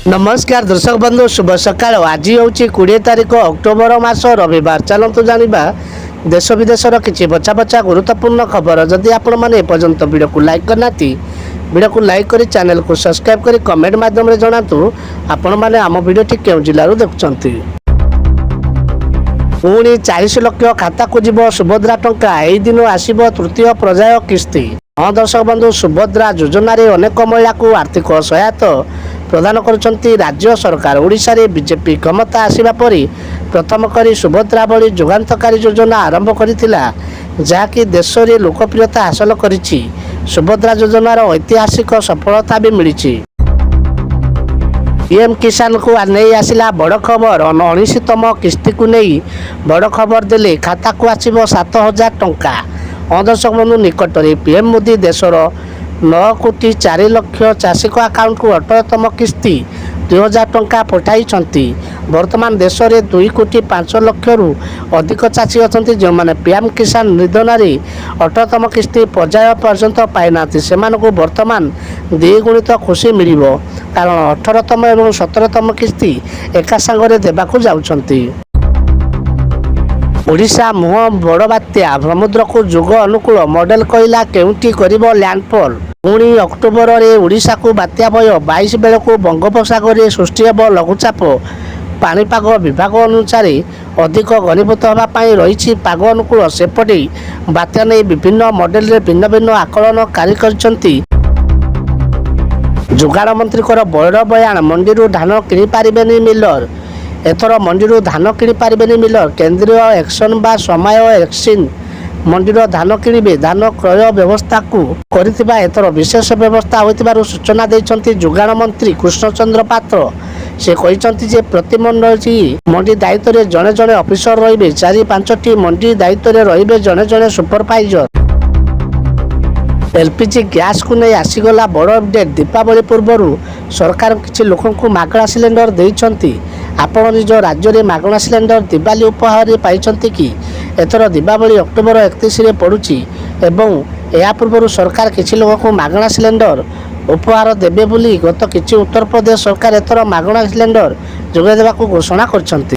ନମସ୍କାର ଦର୍ଶକ ବନ୍ଧୁ, ଶୁଭ ସକାଳ। ଆଜି ହେଉଛି 20 ତାରିଖ, ଅକ୍ଟୋବର ମାସ, ରବିବାର। ଚାଲନ୍ତୁ ଜାଣିବା ଦେଶ ବିଦେଶର କିଛି ବଛା ବଛା ଗୁରୁତ୍ୱପୂର୍ଣ୍ଣ ଖବର। ଯଦି ଆପଣମାନେ ଏପର୍ଯ୍ୟନ୍ତ ଭିଡ଼ିଓକୁ ଲାଇକ୍ କରିନାହାନ୍ତି, ଭିଡ଼ିଓକୁ ଲାଇକ୍ କରି ଚ୍ୟାନେଲକୁ ସବସ୍କ୍ରାଇବ୍ କରି କମେଣ୍ଟ ମାଧ୍ୟମରେ ଜଣାନ୍ତୁ ଆପଣମାନେ ଆମ ଭିଡ଼ିଓଟି କେଉଁ ଜିଲ୍ଲାରୁ ଦେଖୁଛନ୍ତି। ପୁଣି 40 ଲକ୍ଷ ଖାତାକୁ ଯିବ ସୁଭଦ୍ରା ଟଙ୍କା। ଏହି ଦିନ ଆସିବ ତୃତୀୟ ପର୍ଯ୍ୟାୟ କିସ୍ତି। ହଁ ଦର୍ଶକ ବନ୍ଧୁ, ସୁଭଦ୍ରା ଯୋଜନାରେ ଅନେକ ମହିଳାକୁ ଆର୍ଥିକ ସହାୟତା ପ୍ରଦାନ କରୁଛନ୍ତି ରାଜ୍ୟ ସରକାର। ଓଡ଼ିଶାରେ ବିଜେପି କ୍ଷମତା ଆସିବା ପରେ ପ୍ରଥମ କରି ସୁଭଦ୍ରା ଭଳି ଯୁଗାନ୍ତକାରୀ ଯୋଜନା ଆରମ୍ଭ କରିଥିଲା, ଯାହାକି ଦେଶରେ ଲୋକପ୍ରିୟତା ହାସଲ କରିଛି। ସୁଭଦ୍ରା ଯୋଜନାର ଐତିହାସିକ ସଫଳତା ବି ମିଳିଛି। ପିଏମ୍ କିଷାନକୁ ନେଇ ଆସିଲା ବଡ଼ ଖବର। 19ତମ କିସ୍ତିକୁ ନେଇ ବଡ଼ ଖବର ଦେଲେ, ଖାତାକୁ ଆସିବ 7000 ଟଙ୍କା। ହଁ ଦର୍ଶକ ବନ୍ଧୁ, ନିକଟରେ ପିଏମ୍ ମୋଦି ଦେଶର 9 କୋଟି 4 ଲକ୍ଷ ଚାଷୀଙ୍କ ଆକାଉଣ୍ଟକୁ 18ତମ କିସ୍ତି 2000 ଟଙ୍କା ପଠାଇଛନ୍ତି। ବର୍ତ୍ତମାନ ଦେଶରେ 2 କୋଟି 5 ଲକ୍ଷରୁ ଅଧିକ ଚାଷୀ ଅଛନ୍ତି, ଯେଉଁମାନେ ପିଏମ୍ କିଷାନ ଯୋଜନାରେ 18ତମ କିସ୍ତି ପର୍ଯ୍ୟାୟ ପର୍ଯ୍ୟନ୍ତ ପାଇନାହାନ୍ତି। ସେମାନଙ୍କୁ ବର୍ତ୍ତମାନ ଦ୍ୱିଗୁଣିତ ଖୁସି ମିଳିବ, କାରଣ 18ତମ ଏବଂ 17ତମ କିସ୍ତି ଏକା ସାଙ୍ଗରେ ଦେବାକୁ ଯାଉଛନ୍ତି। ଓଡ଼ିଶା ମୁହଁ ବଡ଼ ବାତ୍ୟା। ସମୁଦ୍ରକୁ ଯୁଗ ଅନୁକୂଳ ମଡେଲ କହିଲା କେଉଁଠି କରିବ ଲ୍ୟାଣ୍ଡଫଲ୍। ପୁଣି ଅକ୍ଟୋବରରେ ଓଡ଼ିଶାକୁ ବାତ୍ୟା ଭୟ। 22 ବେଳକୁ ବଙ୍ଗୋପସାଗରରେ ସୃଷ୍ଟି ହେବ ଲଘୁଚାପ। ପାଣିପାଗ ବିଭାଗ ଅନୁସାରେ ଅଧିକ ଘନୀଭୂତ ହେବା ପାଇଁ ରହିଛି ପାଗ ଅନୁକୂଳ। ସେପଟେ ବାତ୍ୟା ନେଇ ବିଭିନ୍ନ ମଡେଲରେ ଭିନ୍ନ ଭିନ୍ନ ଆକଳନ ଜାରି କରିଛନ୍ତି। ଯୋଗାଣ ମନ୍ତ୍ରୀଙ୍କର ବଡ଼ ବୟାନ, ମଣ୍ଡିରୁ ଧାନ କିଣିପାରିବେନି ମିଲର। ଏଥର ମଣ୍ଡିରୁ ଧାନ କିଣିପାରିବେନି ମିଲର। କେନ୍ଦ୍ରୀୟ ଅକ୍ସନ ବା ସମବାୟ ଅକ୍ସନ ମଣ୍ଡିର ଧାନ କିଣିବେ। ଧାନ କ୍ରୟ ବ୍ୟବସ୍ଥାକୁ କରିଥିବା ଏଥର ବିଶେଷ ବ୍ୟବସ୍ଥା ହୋଇଥିବାରୁ ସୂଚନା ଦେଇଛନ୍ତି ଯୋଗାଣ ମନ୍ତ୍ରୀ କୃଷ୍ଣଚନ୍ଦ୍ର ପାତ୍ର। ସେ କହିଛନ୍ତି ଯେ ପ୍ରତି ମଣ୍ଡି ଦାୟିତ୍ୱରେ ଜଣେ ଜଣେ ଅଫିସର ରହିବେ। ଚାରି ପାଞ୍ଚଟି ମଣ୍ଡି ଦାୟିତ୍ୱରେ ରହିବେ ଜଣେ ଜଣେ ସୁପରଭାଇଜର। ଏଲପିଜି ଗ୍ୟାସକୁ ନେଇ ଆସିଗଲା ବଡ଼ ଅପଡେଟ୍। ଦୀପାବଳି ପୂର୍ବରୁ ସରକାର କିଛି ଲୋକଙ୍କୁ ମାଗଣା ସିଲିଣ୍ଡର ଦେଇଛନ୍ତି। ଆପଣ ନିଜ ରାଜ୍ୟରେ ମାଗଣା ସିଲିଣ୍ଡର ଦିୱାଲି ଉପହାରରେ ପାଇଛନ୍ତି କି? ଏଥର ଦୀପାବଳି ଅକ୍ଟୋବର 31ରେ ପଡ଼ୁଛି ଏବଂ ଏହା ପୂର୍ବରୁ ସରକାର କିଛି ଲୋକଙ୍କୁ ମାଗଣା ସିଲିଣ୍ଡର ଉପହାର ଦେବେ ବୋଲି ଗତ କିଛି। ଉତ୍ତରପ୍ରଦେଶ ସରକାର ଏଥର ମାଗଣା ସିଲିଣ୍ଡର ଯୋଗାଇ ଦେବାକୁ ଘୋଷଣା କରିଛନ୍ତି।